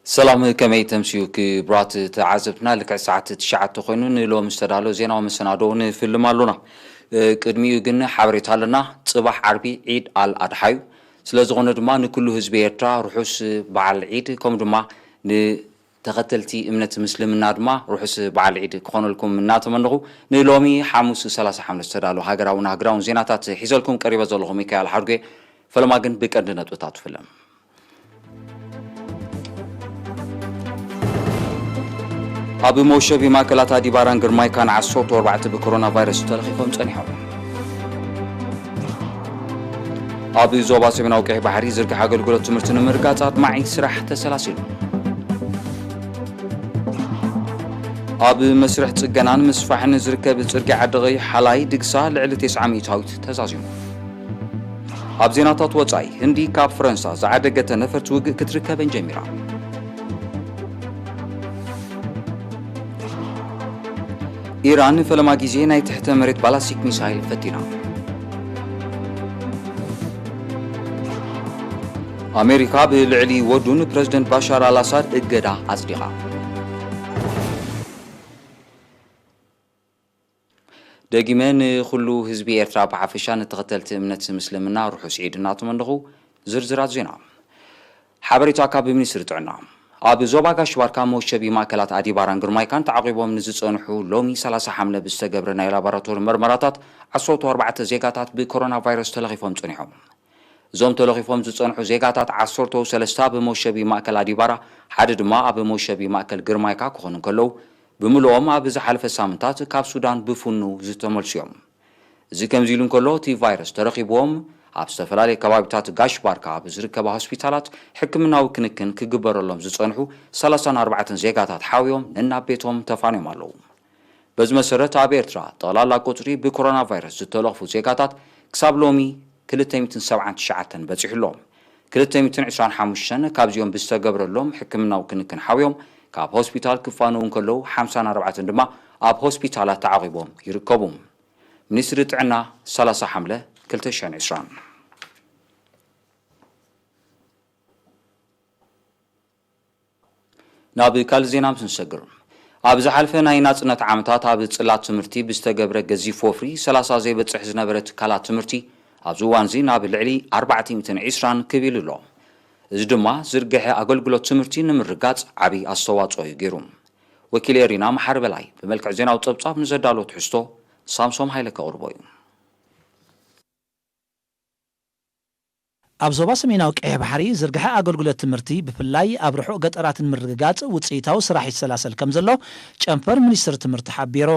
ሰላም፣ ከመይ ተምስዩ ክቡራት ተዓዘብትና? ልክዕ ሰዓት ትሽዓተ ኮይኑ ንሎሚ ዝተዳሎ ዜናዊ መሰናዶ ንፍልም ኣሎና። እ፣ ቅድሚኡ ግን ሓበሬታ ኣለና። ጽባሕ ዓርቢ ዒድ ኣል ኣድሓ እዩ። ስለ ዝኾነ ድማ ንኩሉ ህዝቢ ኤርትራ ርሑስ በዓል ዒድ፣ ከምኡ ድማ ንተኸተልቲ እምነት ምስልምና ድማ ርሑስ በዓል ዒድ ክኾነልኩም እናተመነኹ፣ ንሎሚ ሓሙስ ሰላሳ ሓምለ ዝተዳሎ ሃገራውን ኣህጉራውን ዜናታት ሒዘልኩም ቀሪበ ዘለኹ ሚካኤል ሓድጉ። ፈለማ ግን ብቀንዲ ነጥብታት ፍልም። ኣብ መውሸቢ ማእከላት ኣዲባራን ግርማይካን ዓሰርተ ኣርባዕተ ብኮሮና ቫይረስ ተለኺፎም ጸኒሖም። ኣብ ዞባ ሰሜናዊ ቀይሕ ባሕሪ ዝርግሐ ኣገልግሎት ትምህርቲ ንምርጋጽ ኣድማዒ ስራሕ ተሰላሲሉ። ኣብ መስርሕ ጽገናን ምስፋሕን ዝርከብ ጽርግያ ዓዲ ቀይሕ ሓላይ ድግሳ ልዕሊ ተስዓ ሚእታዊት ተዛዚሙ። ኣብ ዜናታት ወጻኢ፣ ህንዲ ካብ ፈረንሳ ዝዓደገተ ነፈርቲ ውግእ ክትርከበን ጀሚራ። ኢራን ንፈለማ ግዜ ናይ ትሕተ መሬት ባላስቲክ ሚሳይል ፈቲና። ኣሜሪካ ብልዕሊ ወዱን ፕረዚደንት ባሻር ኣልኣሳድ እገዳ ኣጽዲቓ። ደጊመ ንኹሉ ህዝቢ ኤርትራ ብሓፈሻ ንተኸተልቲ እምነት ምስልምና ርሑስ ዒድ እናተመነኹ፣ ዝርዝራት ዜና። ሓበሬታ ካብ ሚኒስትሪ ጥዕና። ኣብ ዞባ ጋሽ ባርካ መወሸቢ ማእከላት ኣዲባራን ግርማይካን ተዓቂቦም ንዝጸንሑ ሎሚ ሰላሳ ሓምለ ብዝተገብረ ናይ ላቦራቶሪ መርመራታት ዓሰርተ ኣርባዕተ ዜጋታት ብኮሮና ቫይረስ ተለኺፎም ጸኒሖም። እዞም ተለኺፎም ዝጸንሑ ዜጋታት ዓሰርተው ሰለስተ ኣብ መወሸቢ ማእከል ኣዲባራ፣ ሓደ ድማ ኣብ መወሸቢ ማእከል ግርማይካ ክኾኑ እንከለዉ፣ ብምልኦም ኣብ ዝሓለፈ ሳምንታት ካብ ሱዳን ብፍኑ ዝተመልሱ እዮም። እዚ ከምዚ ኢሉ እንከሎ፣ እቲ ቫይረስ ተረኺብዎም ኣብ ዝተፈላለዩ ከባቢታት ጋሽ ባርካ ኣብ ዝርከባ ሆስፒታላት ሕክምናዊ ክንክን ክግበረሎም ዝጸንሑ ሰላሳን ኣርባዕተን ዜጋታት ሓውዮም ነናብ ቤቶም ተፋንዮም ኣለዉ። በዚ መሰረት፣ ኣብ ኤርትራ ጠቕላላ ቁጽሪ ብኮሮና ቫይረስ ዝተለኽፉ ዜጋታት ክሳብ ሎሚ ክልተ ሚእትን ሰብዓን ትሽዓተን በጺሑ ኣሎ። ክልተ ሚእትን ዕስራን ሓሙሽተን ካብዚኦም ብዝተገብረሎም ሕክምናዊ ክንክን ሓውዮም ካብ ሆስፒታል ክፋነዉ እንከለዉ፣ ሓምሳን ኣርባዕተን ድማ ኣብ ሆስፒታላት ተዓቒቦም ይርከቡ። ሚኒስትሪ ጥዕና፣ ሰላሳ ሓምለ ክልተ ሽሕን ዕስራን። ናብ ካልእ ዜና ምስ ንሰግር፣ ኣብ ዝሓለፈ ናይ ናጽነት ዓመታት ኣብ ጽላት ትምህርቲ ብዝተገብረ ገዚፍ ወፍሪ፣ ሰላሳ ዘይበጽሕ ዝነበረ ትካላት ትምህርቲ ኣብዚ እዋንዚ ናብ ልዕሊ ኣርባዕተ ሚእትን ዕስራን ክብ ኢሉ ኣሎ። እዚ ድማ ዝርግሐ ኣገልግሎት ትምህርቲ ንምርጋጽ ዓቢ ኣስተዋጽኦ እዩ ገይሩ። ወኪል ኤሪና መሓሪ በላይ ብመልክዕ ዜናዊ ጸብጻብ ንዘዳሎ ትሕዝቶ ሳምሶም ሃይለ ከቕርቦ እዩ። ኣብ ዞባ ሰሜናዊ ቀይሕ ባሕሪ ዝርግሐ ኣገልግሎት ትምህርቲ፣ ብፍላይ ኣብ ርሑቕ ገጠራት ንምርግጋጽ ውጽኢታዊ ስራሕ ይሰላሰል ከም ዘሎ ጨንፈር ሚኒስትሪ ትምህርቲ ሓቢሩ።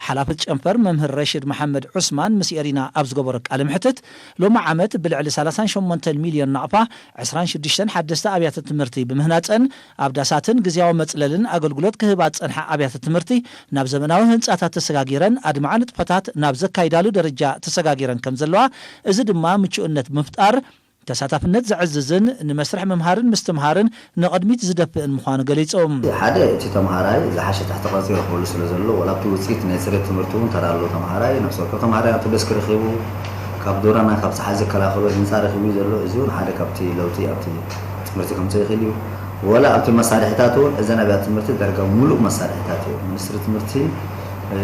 ሓላፊ ጨንፈር መምህር ረሽድ መሓመድ ዑስማን ምስ ኤሪና ኣብ ዝገበሮ ቃለ መሕትት፣ ሎሚ ዓመት ብልዕሊ ሰላሳን ሸሞንተን ሚልዮን ናቕፋ ዕስራን ሽዱሽተን ሓደስቲ ኣብያተ ትምህርቲ ብምህናጸን ኣብ ዳሳትን ግዝያዊ መጽለልን ኣገልግሎት ክህባ ዝጸንሓ ኣብያተ ትምህርቲ ናብ ዘመናዊ ህንጻታት ተሰጋጊረን ኣድማዒ ንጥፈታት ናብ ዘካይዳሉ ደረጃ ተሰጋጊረን ከም ዘለዋ፣ እዚ ድማ ምቹእነት ብምፍጣር ተሳታፍነት ዘዕዝዝን ንመስርሕ ምምሃርን ምስትምሃርን ንቕድሚት ዝደፍእን ምዃኑ ገሊጹ። ሓደ፣ እቲ ተምሃራይ ዝሓሸ ትሕተ ቅርጺ ይረኽበሉ ስለ ዘሎ፣ ዋላ ኣብቲ ውጽኢት ናይ ጽሬት ትምህርቲ እውን ተራ ኣለዎ። ተምሃራይ፣ ነፍሲ ወከፍ ተምሃራይ ኣብቲ ደስክ ረኺቡ፣ ካብ ዶራና ካብ ጸሓይ ዝከላኸሎ ህንጻ ረኺቡ እዩ ዘሎ። እዚ እውን ሓደ ካብቲ ለውጢ ኣብቲ ትምህርቲ ከምጽእ ይኽእል እዩ። ወላ ኣብቲ መሳርሒታት እውን እዘን ኣብያተ ትምህርቲ ዳርጋ ሙሉእ መሳርሒታት እዩ። ሚኒስትሪ ትምህርቲ፣ እ፣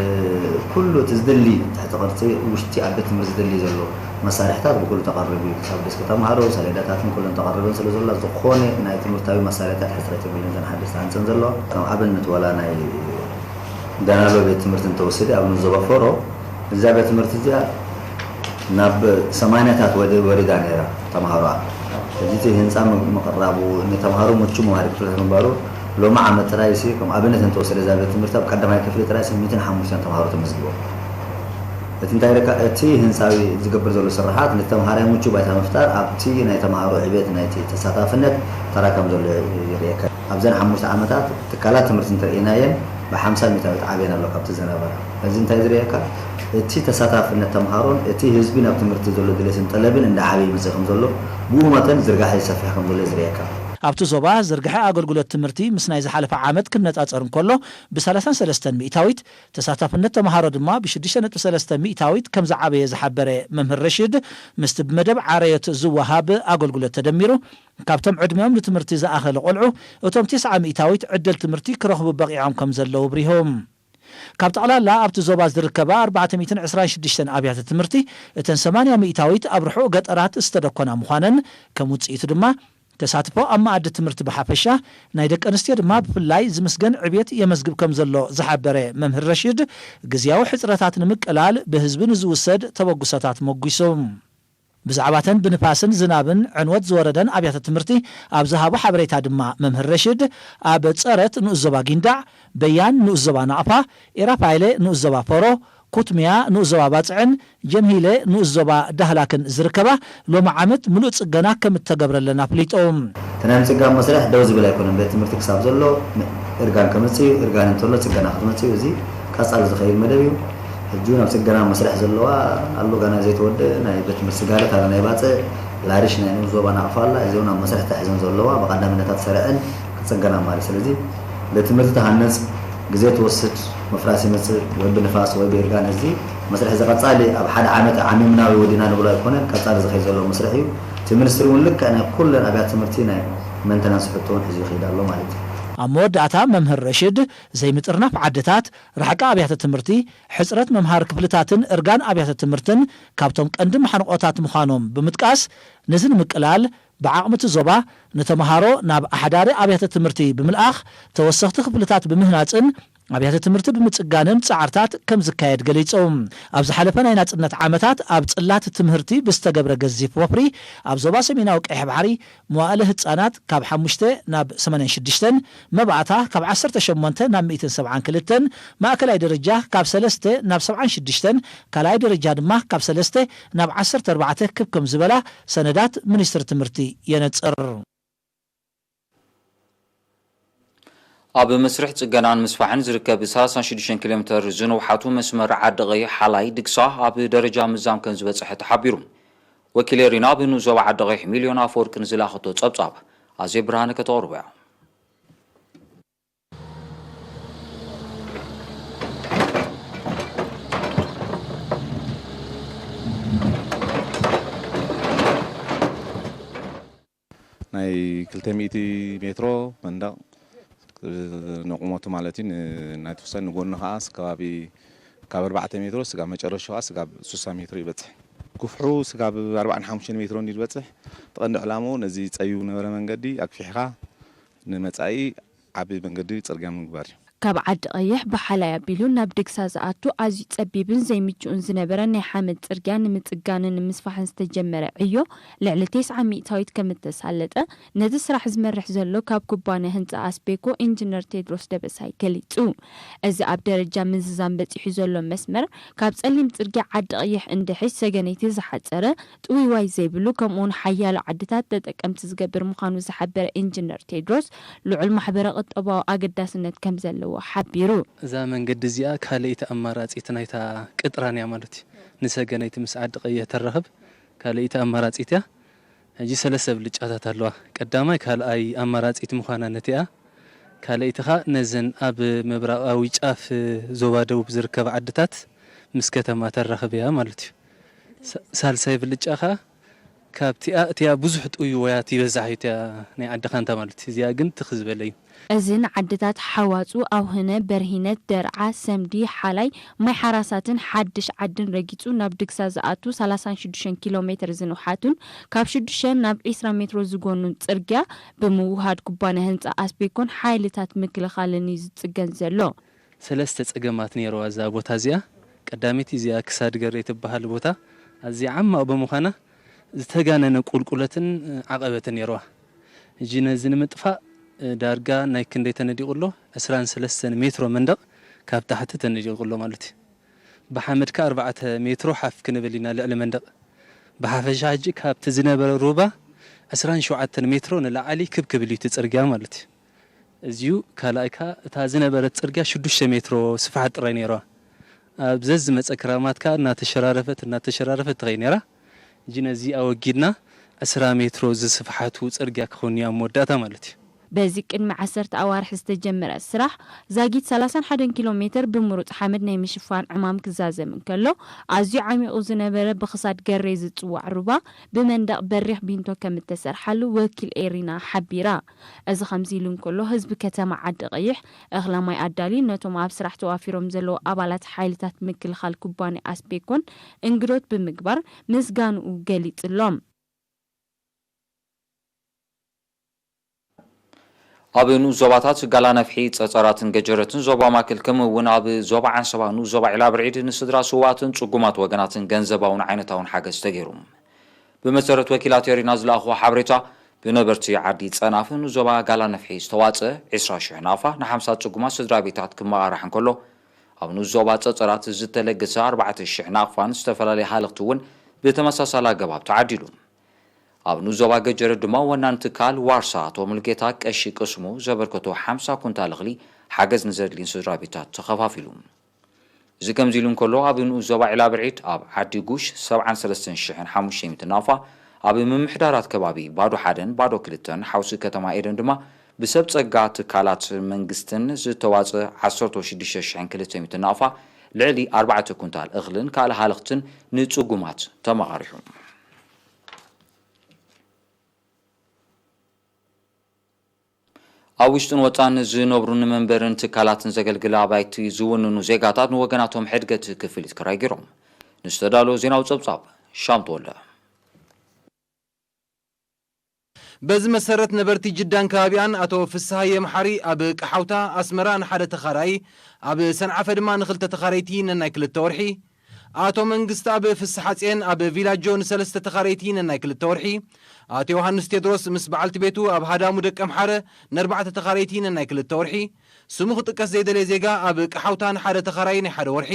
ኩሉ እቲ ዝደሊ ትሕቲ ቅርጺ ውሽጢ ኣብ ቤት ትምህርቲ ዝደሊ ዘሎ መሳርሒታት ብኩሉ ተቐርብ እዩ። ክሳብ ደስክ ተምሃሮ፣ ሰሌዳታትን ኩለን ተቐርበን ስለ ዘሎ፣ ዝኾነ ናይ ትምህርታዊ መሳርሒታት ሕጽረት የብሉን። እዘን ሓደስቲ ሃንጸን ዘለዋ፣ ከም ኣብነት ዋላ ናይ ደናሎ ቤት ትምህርቲ እንተወስደ፣ ኣብ ንዞባ ፈሮ፣ እዛ ቤት ትምህርቲ እዚኣ ናብ ሰማንያታት ወደ-፣ ወሪዳ ነይራ ተምሃሮኣ። እዚ እቲ ህንፃ ም-፣ ምቕራቡ፣ ንተምሃሮ ምቹ መምሃሪ ክፍልታት ምግባሩ፣ ሎሚ ዓመት ጥራይ ሲ፣ ከም ኣብነት እንተወሰደ፣ እዛ ቤት ትምህርቲ ኣብ ቀዳማይ ክፍሊ ጥራይ ሲ ሚእትን ሓሙሽተን ተምሃሮ ተመዝጊቦም። እቲ እንታይ ኢልካ፣ እቲ ህንፃዊ ዝገብር ዘሎ ስርሓት ንተምሃራይ ምቹ ባይታ ምፍጣር ኣብቲ ናይ ተምሃሮ ዕቤት ናይቲ ተሳታፍነት ተራ ከም ዘሎ ይርእየካ። ኣብዘን ሓሙሽተ ዓመታት ትካላት ትምህርቲ እንተርኢናየን ብሓምሳ ሚእታዊት ዓብየን ኣሎ ካብቲ ዝነበራ። እዚ እንታይ ዝርእየካ? እቲ ተሳታፍነት ተምሃሮን እቲ ህዝቢ ናብ ትምህርቲ ዘሎ ድሌትን ጠለብን እንዳዓበየ ይመጽእ ከም ዘሎ፣ ብኡ መጠን ዝርጋሐ ይሰፍሕ ከም ዘሎ እዩ ዝርእየካ። ኣብቲ ዞባ ዝርግሐ ኣገልግሎት ትምህርቲ ምስ ናይ ዝሓለፈ ዓመት ክነጻጸር እንከሎ፣ ብ ሰላሳን ሰለስተን ሚእታዊት፣ ተሳታፍነት ተምሃሮ ድማ ብ ሽዱሽተ ነጥቢ ሰለስተ ሚእታዊት ከም ዝዓበየ ዝሓበረ መምህር ረሽድ፣ ምስቲ ብመደብ ዓረዮት ዝወሃብ ኣገልግሎት ተደሚሩ፣ ካብቶም ዕድሚኦም ንትምህርቲ ዝኣኸለ ቆልዑ፣ እቶም ተስዓ ሚእታዊት ዕድል ትምህርቲ ክረኽቡ በቒዖም ከም ዘለዉ ኣብሪሁ። ካብ ጠቕላላ ኣብቲ ዞባ ዝርከባ ኣርባዕተ ሚእትን ዕስራን ሽዱሽተን ኣብያተ ትምህርቲ፣ እተን ሰማንያ ሚእታዊት ኣብ ርሑቕ ገጠራት ዝተደኮና ምዃነን፣ ከም ውጽኢቱ ድማ፣ ተሳትፎ ኣብ መኣዲ ትምህርቲ ብሓፈሻ፣ ናይ ደቂ ኣንስትዮ ድማ ብፍላይ ዝምስገን ዕብየት የመዝግብ ከም ዘሎ ዝሓበረ መምህር ረሽድ፣ ግዝያዊ ሕጽረታት ንምቅላል ብህዝቢ ንዝውሰድ ተበግሶታት ሞጒሱ። ብዛዕባተን ብንፋስን ዝናብን ዕንወት ዝወረደን ኣብያተ ትምህርቲ ኣብ ዝሃቦ ሓበሬታ ድማ መምህር ረሽድ፣ ኣብ ጸረት ንኡስ ዞባ ጊንዳዕ፣ በያን ንኡስ ዞባ ናቕፋ፣ ኤራፋይለ ንኡስ ዞባ ፈሮ፣ ኩትሚያ ንኡስ ዞባ ባጽዕን ጀምሂለ ንኡስ ዞባ ዳህላክን ዝርከባ፣ ሎሚ ዓመት ምሉእ ጽገና ከም እተገብረለን ኣፍሊጡ። እቲ ናይ ምጽጋን መስርሕ ደው ዝብል ኣይኮነን። ቤት ትምህርቲ ክሳብ ዘሎ እርጋን ከምጽእ እዩ፣ እርጋን እንተሎ ጽገና ክትመጽእ እዩ። እዚ ቀጻሊ ዝኸይድ መደብ እዩ። ሕጂ እውን ኣብ ጽገና መስርሕ ዘለዋ ኣሎ፣ ጋና ዘይተወደአ ናይ ቤት ትምህርቲ ስጋለት ኣለ፣ ናይ ባጽዕ ላርሽ ናይ ንኡስ ዞባ ናቕፋ ኣላ። እዚ እውን ኣብ መስርሕ ተሒዘን ዘለዋ ብቐዳምነታት ተሰሪዐን ክጽገና ማለት። ስለዚ ቤት ትምህርቲ ተሃነጽ፣ ግዜ ትወስድ፣ ምፍራስ ይመጽእ፣ ወይ ብንፋስ ወይ ብእርጋን። እዚ መስርሕ እዚ ቀጻሊ ኣብ ሓደ ዓመት ዓሚምና ወይ ወዲና ንብሎ ኣይኮነን፣ ቀጻሊ ዝኸይድ ዘሎ መስርሕ እዩ። እቲ ሚኒስትሪ እውን ልክዕ ናይ ኩለን ኣብያተ ትምህርቲ ናይ መንተናንስ ሕቶ እውን ሒዙ ይኸይድ ኣሎ ማለት እዩ። ኣብ መወዳእታ መምህር ረሽድ፣ ዘይምጥርናፍ ዓድታት፣ ራሕቂ ኣብያተ ትምህርቲ፣ ሕጽረት መምሃሪ ክፍልታትን እርጋን ኣብያተ ትምህርትን ካብቶም ቀንዲ ማሕንቆታት ምዃኖም ብምጥቃስ፣ ነዚ ንምቅላል ብዓቕሚ እቲ ዞባ ንተምሃሮ ናብ ኣሕዳሪ ኣብያተ ትምህርቲ ብምልኣኽ፣ ተወሰኽቲ ክፍልታት ብምህናጽን ኣብያተ ትምህርቲ ብምጽጋንን ጻዕርታት ከም ዝካየድ ገሊጹ። ኣብ ዝሓለፈ ናይ ናጽነት ዓመታት ኣብ ጽላት ትምህርቲ ብዝተገብረ ገዚፍ ወፍሪ፣ ኣብ ዞባ ሰሜናዊ ቀይሕ ባሕሪ መዋእለ ህጻናት ካብ ሓሙሽተ ናብ ሰማንያን ሽዱሽተን፣ መባእታ ካብ ዓሰርተ ሸሞንተ ናብ ሚእትን ሰብዓን ክልተን፣ ማእከላይ ደረጃ ካብ ሰለስተ ናብ ሰብዓን ሽዱሽተን፣ ካልኣይ ደረጃ ድማ ካብ ሰለስተ ናብ ዓሰርተ ኣርባዕተ ክብ ከም ዝበላ ሰነዳት ሚኒስትሪ ትምህርቲ የነጽር። ኣብ መስርሕ ጽገናን ምስፋሕን ዝርከብ ሰላሳን ሽዱሽተን ኪሎ ሜተር ዝንውሓቱ መስመር ዓዲ ቀይሕ ሓላይ ድግሳ ኣብ ደረጃ ምዛም ከም ዝበጽሐ ተሓቢሩ። ወኪል ኤሪና ኣብ ንኡስ ዞባ ዓዲ ቀይሕ ሚልዮን ኣፈወርቂ ንዝላኸቶ ጸብጻብ ኣዜብ ብርሃነ ከተቕርቦ እያ። ናይ ክልተ ሚእቲ ሜትሮ መንደቕ፣ ንቁመቱ ማለት እዩ። ን-፣ ናይ ተወሰነ ንጎኒ ከዓ ስጋብ ከባቢ ካብ ኣርባዕተ ሜትሮ ስጋብ መጨረሻ ከዓ ስጋብ ስሳ ሜትሮ ይበፅሕ። ግፍሑ ስጋብ ኣርባዓን ሓሙሽተን ሜትሮ እንዲ ዝበፅሕ፣ እቲ ቀንዲ ዕላምኡ ነዚ ፀቢቡ ነበረ መንገዲ ኣግፊሕኻ ንመፃኢ ዓቢ መንገዲ ጽርግያ ምግባር እዩ። ካብ ዓዲ ቀይሕ ብሓላይ ኣቢሉ ናብ ድግሳ ዝኣቱ ኣዝዩ ጸቢብን ዘይምችኡን ዝነበረ ናይ ሓመድ ጽርግያ ንምጽጋንን ንምስፋሕን ዝተጀመረ ዕዮ ልዕሊ ተስዓ ሚእታዊት ከም እተሳለጠ ነቲ ስራሕ ዝመርሕ ዘሎ ካብ ኩባንያ ህንጻ ኣስቤኮ ኢንጂነር ቴድሮስ ደበሳይ ገሊጹ። እዚ ኣብ ደረጃ ምዝዛም በጺሑ ዘሎ መስመር ካብ ጸሊም ጽርግያ ዓዲ ቀይሕ እንድሕሽ ሰገነይቲ ዝሓጸረ ጥውይዋይ ዘይብሉ፣ ከምኡውን ሓያሎ ዓድታት ተጠቀምቲ ዝገብር ምዃኑ ዝሓበረ ኢንጂነር ቴድሮስ፣ ልዑል ማሕበረ ቁጠባዊ ኣገዳስነት ከም ዘለዎ ሓቢሩ። እዛ መንገዲ እዚኣ ካልኣይቲ ኣማራጺት ናይታ ቅጥራን እያ ማለት እዩ። ንሰገነይቲ ምስ ዓዲ ቀይሕ ተራኽብ ካልኣይቲ ኣማራጺት እያ። ሕጂ ሰለስተ ብልጫታት ኣለዋ። ቀዳማይ ካልኣይ ኣማራጺት ምዃና ነቲኣ፣ ካልኣይቲ ኸኣ ነዘን ኣብ ምብራቓዊ ጫፍ ዞባ ደቡብ ዝርከባ ዓድታት ምስ ከተማ ተራኽብ እያ ማለት እዩ። ሳ-፣ ሳልሳይ ብልጫ ኸኣ ካብቲኣ እቲኣ ብዙሕ ጥውይዋያት ይበዛሕ እዩ፣ እቲኣ ናይ ዓዲ ካንታ ማለት እዩ። እዚኣ ግን ትኽ ዝበለ እዩ። እዚ ንዓድታት ሓዋጹ፣ ኣውህነ፣ በርሂነት፣ ደርዓ፣ ሰምዲ፣ ሓላይ፣ ማይ ሓራሳትን ሓድሽ ዓድን ረጊጹ ናብ ድግሳ ዝኣቱ ሰላሳን ሽዱሽተን ኪሎ ሜትር ዝንውሓቱን ካብ ሽዱሽተ ናብ ዒስራ ሜትሮ ዝጎኑን ጽርግያ ብምውሃድ ኩባንያ ህንጻ ኣስቤኮን ሓይልታት ምክልኻልን እዩ ዝጽገን ዘሎ። ሰለስተ ጸገማት ነይረዋ እዛ ቦታ እዚኣ። ቀዳመይቲ እዚኣ ክሳድ ገሬ ትበሃል ቦታ ኣዝያ ዓማቕ ብምዃና ዝተጋነነ ቁልቁለትን ዓቐበትን ነይረዋ። ሕጂ ነዚ ንምጥፋእ ዳርጋ ናይ ክንደይ ተነዲቑ ኣሎ? ዕስራን ሰለስተን ሜትሮ መንደቕ ካብ ታሕቲ ተነዲቑ ኣሎ ማለት እዩ። ብሓመድ ከኣ ኣርባዕተ ሜትሮ ሓፍ ክንብል ኢና ልዕሊ መንደቕ። ብሓፈሻ ሕጂ ካብቲ ዝነበረ ሩባ ዕስራን ሸውዓተን ሜትሮ ንላዕሊ ክብ ክብል እዩ እቲ ጽርግያ ማለት እዩ። እዚዩ ካልኣይ ከኣ እታ ዝነበረት ጽርግያ ሽዱሽተ ሜትሮ ስፍሓት ጥራይ ነይራ። ኣብ ዘዝመጸ ክራማት ከኣ እናተሸራረፈት፣ እናተሸራረፈት ትኸይድ ነይራ። ሕጂ ነዚ ኣወጊድና ዕስራ ሜትሮ ዝስፍሓቱ ጽርግያ ክኸውን እዩ ኣብ መወዳእታ ማለት እዩ። በዚ ቅድሚ ዓሰርተ ኣዋርሕ ዝተጀመረ ስራሕ ዛጊት ሰላሳን ሓደን ኪሎ ሜትር ብምሩጽ ሓመድ ናይ ምሽፋን ዕማም ክዛዘም እንከሎ፣ ኣዝዩ ዓሚቑ ዝነበረ ብኽሳድ ገሬ ዝጽዋዕ ሩባ ብመንደቕ በሪኽ ቢንቶ ከም እተሰርሓሉ ወኪል ኤሪና ሓቢራ። እዚ ከምዚ ኢሉ እንከሎ፣ ህዝቢ ከተማ ዓዲ ቀይሕ እኽለ ማይ ኣዳልዩ ነቶም ኣብ ስራሕ ተዋፊሮም ዘለዉ ኣባላት ሓይልታት ምክልኻል ኩባንያ ኣስቤኮን እንግዶት ብምግባር ምስጋንኡ ገሊጹሎም። ኣብ ንኡስ ዞባታት ጋላ ነፍሒ፣ ጸጸራትን ገጀረትን ዞባ ማእከል ከምኡ እውን ኣብ ዞባ ዓንሰባ ንኡስ ዞባ ዒላ ብርዒድ ንስድራ ስውኣትን ጽጉማት ወገናትን ገንዘባውን ዓይነታውን ሓገዝ ተገይሩ። ብመሰረት ወኪላት ኤሪና ዝለኣኽዎ ሓበሬታ፣ ብነበርቲ ዓዲ ጸናፍ ንኡስ ዞባ ጋላ ነፍሒ ዝተዋጸ ዕስራ ሽሕ ናቕፋ ንሓምሳ ጽጉማት ስድራ ቤታት ክመቓራሕ እንከሎ፣ ኣብ ንኡስ ዞባ ጸጸራት ዝተለገሰ ኣርባዕተ ሽሕ ናቕፋን ዝተፈላለየ ሃለኽቲ እውን ብተመሳሳሊ ኣገባብ ተዓዲሉ። ኣብ ንኡስ ዞባ ገጀረ ድማ ወናኒ ትካል ዋርሳ ኣቶ ሙሉጌታ ቀሺ ቅስሙ ዘበርከቶ ሓምሳ ኩንታል እኽሊ ሓገዝ ንዘድልየን ስድራ ቤታት ተኸፋፊሉ። እዚ ከምዚ ኢሉ እንከሎ፣ ኣብ ንኡስ ዞባ ዒላ ብርዒድ ኣብ ዓዲ ጉሽ ሰብዓን ሰለስተን ሽሕን ሓሙሽተ ሚእትን ናቕፋ፣ ኣብ ምምሕዳራት ከባቢ ባዶ ሓደን ባዶ ክልተን ሓውሲ ከተማ ኤደን ድማ ብሰብ ጸጋ ትካላት መንግስትን ዝተዋጸ ዓሰርተ ሽዱሽተ ሽሕን ክልተ ሚእትን ናቕፋ ልዕሊ ኣርባዕተ ኩንታል እኽልን ካልእ ሃለኽትን ንጽጉማት ተመቓሪሑ። ኣብ ውሽጥን ወጻን ዝነብሩን መንበርን ትካላትን ዘገልግል ኣባይቲ ዝውንኑ ዜጋታት ንወገናቶም ሕድገት ክፍሊት ክራይ ገይሮም። ንዝተዳለወ ዜናዊ ጸብጻብ ሻም ተወልደ። በዚ መሰረት ነበርቲ ጅዳን ከባቢኣን ኣቶ ፍስሃየ መሓሪ ኣብ ቀሓውታ ኣስመራ ንሓደ ተኻራይ፣ ኣብ ሰንዓፈ ድማ ንኽልተ ተኻረይቲ ነናይ ክልተ ወርሒ፣ ኣቶ መንግስትኣብ ፍስሓጽየን ኣብ ቪላጆ ንሰለስተ ተኻረይቲ ነናይ ክልተ ወርሒ፣ ኣቶ ዮሃንስ ቴድሮስ ምስ በዓልቲ ቤቱ ኣብ ሃዳሙ ደቀምሓረ ነርባዕተ ተኻረይቲ ነናይ ክልተ ወርሒ፣ ስሙ ክጥቀስ ዘይደለየ ዜጋ ኣብ ቀሓውታ ንሓደ ተኻራይ ናይ ሓደ ወርሒ፣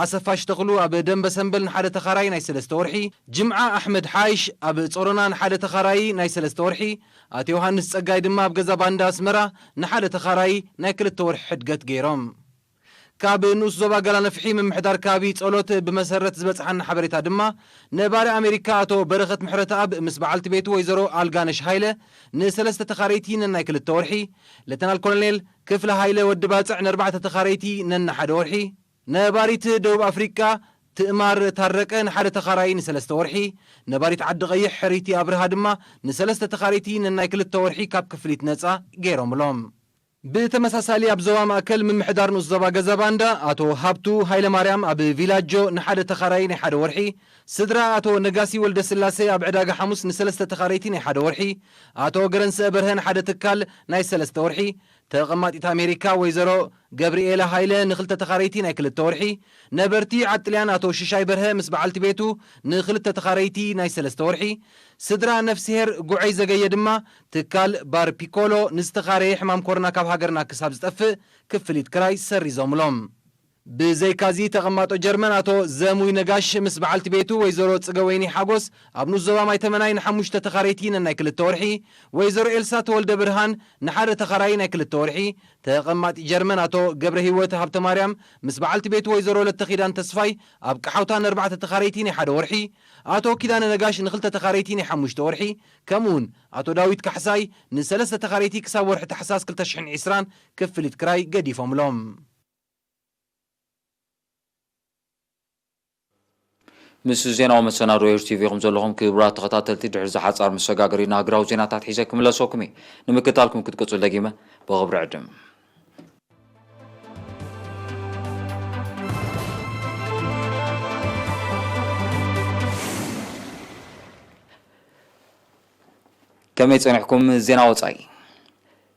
ኣሰፋሽ ተኽሉ ኣብ ደንበ ሰምበል ንሓደ ተኻራይ ናይ ሰለስተ ወርሒ፣ ጅምዓ ኣሕመድ ሓይሽ ኣብ ጾሮና ንሓደ ተኻራይ ናይ ሰለስተ ወርሒ፣ ኣቶ ዮሃንስ ጸጋይ ድማ ኣብ ገዛ ባንዳ ኣስመራ ንሓደ ተኻራይ ናይ ክልተ ወርሒ ሕድገት ገይሮም። ካብ ንኡስ ዞባ ገላነፍሒ ምምሕዳር ከባቢ ጸሎት ብመሰረት ዝበጽሓና ሓበሬታ ድማ፣ ነባሪ ኣሜሪካ ኣቶ በረኸት ምሕረተኣብ ምስ በዓልቲ ቤቱ ወይዘሮ ኣልጋነሽ ሃይለ ንሰለስተ ተኻረይቲ ነናይ ክልተ ወርሒ፣ ሌተናል ኮሎኔል ክፍለ ሃይለ ወዲ ባጽዕ ንኣርባዕተ ተኻረይቲ ነንሓደ ወርሒ፣ ነባሪት ደቡብ ኣፍሪቃ ትእማር ታረቀ ንሓደ ተኻራይ ንሰለስተ ወርሒ፣ ነባሪት ዓዲ ቀይሕ ሕርይቲ ኣብርሃ ድማ ንሰለስተ ተኻረይቲ ነናይ ክልተ ወርሒ ካብ ክፍሊት ነጻ ገይሮምሎም። ብተመሳሳሊ ኣብ ዞባ ማእከል ምምሕዳር ንኡስ ዞባ ገዛ ባንዳ ኣቶ ሃብቱ ሃይለማርያም ኣብ ቪላጆ ንሓደ ተኻራይ ናይ ሓደ ወርሒ፣ ስድራ ኣቶ ነጋሲ ወልደስላሴ ኣብ ዕዳጋ ሓሙስ ንሰለስተ ተኻረይቲ ናይ ሓደ ወርሒ፣ ኣቶ ገረንስአ በርሀ ንሓደ ትካል ናይ ሰለስተ ወርሒ፣ ተቐማጢት ኣሜሪካ ወይዘሮ ገብርኤላ ሃይለ ንኽልተ ተኻረይቲ ናይ ክልተ ወርሒ፣ ነበርቲ ዓጥልያን ኣቶ ሽሻይ በርሀ ምስ በዓልቲ ቤቱ ንኽልተ ተኻረይቲ ናይ ሰለስተ ወርሒ፣ ስድራ ነፍስሄር ጉዐይ ዘገየ ድማ ትካል ባር ፒኮሎ ንዝተኻረየ ሕማም ኮሮና ካብ ሃገርና ክሳብ ዝጠፍእ ክፍሊት ክራይ ሰሪዞምሎም። ብዘይካዚ ተቐማጦ ጀርመን ኣቶ ዘሙይ ነጋሽ ምስ በዓልቲ ቤቱ ወይዘሮ ጽገወይኒ ሓጎስ ኣብ ንኡስ ዞባ ማይ ተመናይ ንሓሙሽተ ተኻረይቲ ነናይ ክልተ ወርሒ፣ ወይዘሮ ኤልሳ ተወልደ ብርሃን ንሓደ ተኻራይ ናይ ክልተ ወርሒ፣ ተቐማጢ ጀርመን ኣቶ ገብረ ህይወት ሃብተ ማርያም ምስ በዓልቲ ቤቱ ወይዘሮ ለተ ኪዳን ተስፋይ ኣብ ቀሓውታ ንኣርባዕተ ተኻረይቲ ናይ ሓደ ወርሒ፣ ኣቶ ኪዳነ ነጋሽ ንኽልተ ተኻረይቲ ናይ ሓሙሽተ ወርሒ፣ ከምኡውን ኣቶ ዳዊት ካሕሳይ ንሰለስተ ተኻረይቲ ክሳብ ወርሒ ታሕሳስ ክልተ ሽሕን ዕስራን ክፍሊት ክራይ ገዲፎምሎም። ምስ ዜናዊ መሰናዶ ኤር ቲቪ ኢኹም ዘለኹም ክቡራት ተኸታተልቲ። ድሕሪ እዚ ሓጻር መሰጋገሪ ንሃገራዊ ዜናታት ሒዘ ክምለሰኩም እየ። ንምክታልኩም ክትቅጽሉ ደጊመ ብኽብሪ ዕድም። ከመይ ጸኒሕኩም? ዜና ወጻኢ።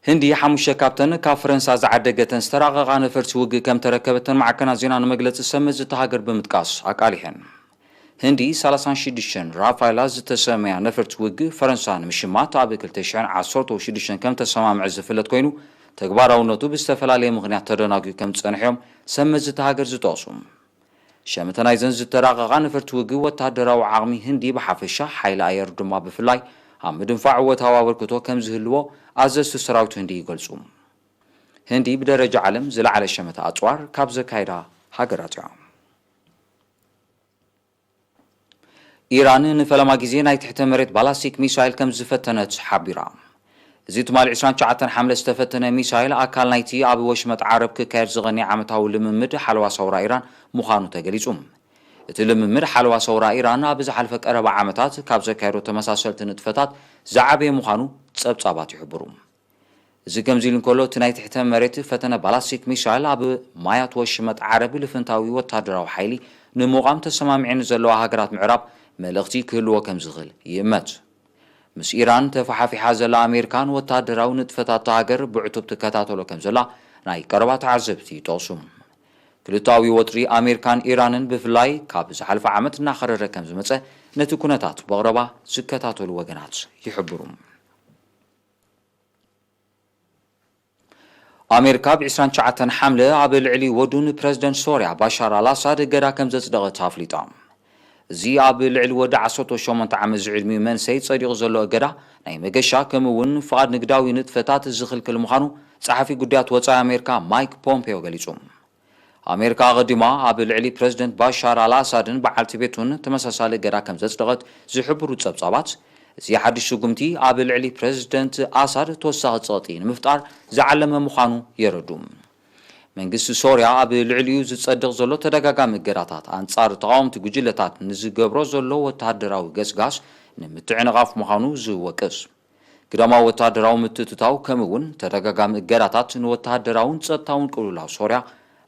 ህንዲ ሓሙሽተ ካብተን ካብ ፈረንሳ ዝዓደገተን ዝተራቐቓ ነፈርቲ ውግእ ከም ተረከበተን ማዕከናት ዜና ንመግለጺ ሰመዚ እታ ሃገር ብምጥቃስ ኣቃሊሐን። ህንዲ ሰላሳን ሽዱሽተን ራፋይላ ዝተሰመያ ነፈርቲ ውግእ ፈረንሳ ንምሽማት ኣብ ክልተ ሽሕን ዓሰርተ ሽዱሽተን ከም ተሰማምዐ ዝፍለጥ ኮይኑ፣ ተግባራውነቱ ብዝተፈላለየ ምኽንያት ተደናጉዩ ከም ዝጸንሐ እዮም ሰመዚ እታ ሃገር ዝጠቕሱ። ሸመተ ናይዘን ዝተራቐቓ ነፈርቲ ውግእ ወተሃደራዊ ዓቕሚ ህንዲ ብሓፈሻ፣ ሓይሊ ኣየር ድማ ብፍላይ ኣብ ምድንፋዕ እወታዊ ኣበርክቶ ከም ዝህልዎ ኣዘዝቲ ሰራዊት ህንዲ ይገልጹ። ህንዲ ብደረጃ ዓለም ዝለዓለ ሸመተ ኣጽዋር ካብ ዘካየዳ ሃገራት እያ። ኢራን ንፈለማ ግዜ ናይ ትሕተ መሬት ባላስቲክ ሚሳይል ከም ዝፈተነት ሓቢራ። እዚ ትማሊ ዕስራን ትሽዓተን ሓምለ ዝተፈተነ ሚሳይል ኣካል ናይቲ ኣብ ወሽመጥ ዓረብ ክካየድ ዝቐንየ ዓመታዊ ልምምድ ሓለዋ ሰውራ ኢራን ምዃኑ ተገሊጹ። እቲ ልምምድ ሓለዋ ሰውራ ኢራን ኣብ ዝሓልፈ ቀረባ ዓመታት ካብ ዘካየዶ ተመሳሰልቲ ንጥፈታት ዝዓበየ ምዃኑ ጸብጻባት ይሕብሩ። እዚ ከምዚ ኢሉ እንከሎ፣ እቲ ናይ ትሕተ መሬት ፈተነ ባላስቲክ ሚሳይል ኣብ ማያት ወሽመጥ ዓረብ ልፍንታዊ ወታደራዊ ሓይሊ ንምቋም ተሰማሚዐን ዘለዋ ሃገራት ምዕራብ መልእኽቲ ክህልዎ ከም ዝኽእል ይእመት። ምስ ኢራን ተፈሓፊሓ ዘላ ኣሜሪካ ንወታደራዊ ንጥፈታት እታ ሃገር ብዕቱብ ትከታተሎ ከም ዘላ ናይ ቀረባ ተዓዘብቲ ይጠቕሱ። ክልተኣዊ ወጥሪ ኣሜሪካን ኢራንን ብፍላይ ካብ ዝሓለፈ ዓመት እናኸረረ ከም ዝመጸ ነቲ ኩነታት ብቐረባ ዝከታተሉ ወገናት ይሕብሩ። ኣሜሪካ ብ ዕስራን ትሽዓተን ሓምለ ኣብ ልዕሊ ወዱን ፕረዚደንት ሶርያ ባሻር ኣልኣሳድ እገዳ ከም ዘጽደቐት ኣፍሊጣ። እዚ ኣብ ልዕሊ ወዲ ዓሰርተ ሸሞንተ ዓመት ዝዕድሚኡ መንሰይ ጸዲቑ ዘሎ እገዳ ናይ መገሻ ከምኡ እውን ፍቓድ ንግዳዊ ንጥፈታት ዝኽልክል ምዃኑ ጸሓፊ ጉዳያት ወጻኢ ኣሜሪካ ማይክ ፖምፔዮ ገሊጹ። ኣሜሪካ ኣቐዲማ ኣብ ልዕሊ ፕረዚደንት ባሻር ኣልኣሳድን በዓልቲ ቤቱን ተመሳሳሊ እገዳ ከም ዘጽደቐት ዝሕብሩ ጸብጻባት፣ እዚ ሓድሽ ስጉምቲ ኣብ ልዕሊ ፕረዚደንት ኣሳድ ተወሳኺ ጸቕጢ ንምፍጣር ዝዓለመ ምዃኑ የረዱ። መንግስቲ ሶርያ ኣብ ልዕሊኡ ዝጸድቕ ዘሎ ተደጋጋሚ እገዳታት ኣንጻር ተቓወምቲ ጉጅለታት ንዝገብሮ ዘሎ ወተሃደራዊ ገስጋስ ንምትዕንቓፍ ምዃኑ ዝወቅስ። ግዳማዊ ወተሃደራዊ ምትእትታው ከምኡ እውን ተደጋጋሚ እገዳታት ንወተሃደራውን ጸጥታውን ቅልውላው ሶርያ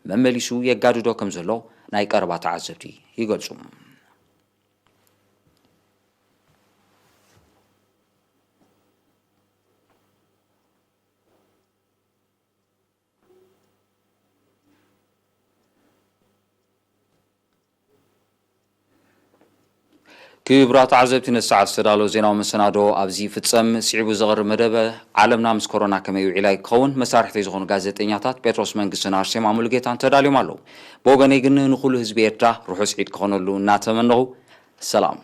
መመሊሱ የጋድዶ ከም ዘሎ ናይ ቀረባ ተዓዘብቲ ይገልጹ። ክቡራት ተዓዘብቲ፣ ነዚ ሰዓት ዝተዳለወ ዜናዊ መሰናዶ ኣብዚ ይፍጸም። ስዒቡ ዝቐርብ መደብ ዓለምና ምስ ኮሮና ከመይ ውዒላ ክኸውን፣ መሳርሕተይ ዝኾኑ ጋዜጠኛታት ጴጥሮስ መንግስትን ኣርሴማ ሙሉጌታን ተዳልዮም ኣለዉ። ብወገነይ ግን ንኹሉ ህዝቢ ኤርትራ ርሑስ ዒድ ክኾነሉ እናተመነኹ፣ ሰላም።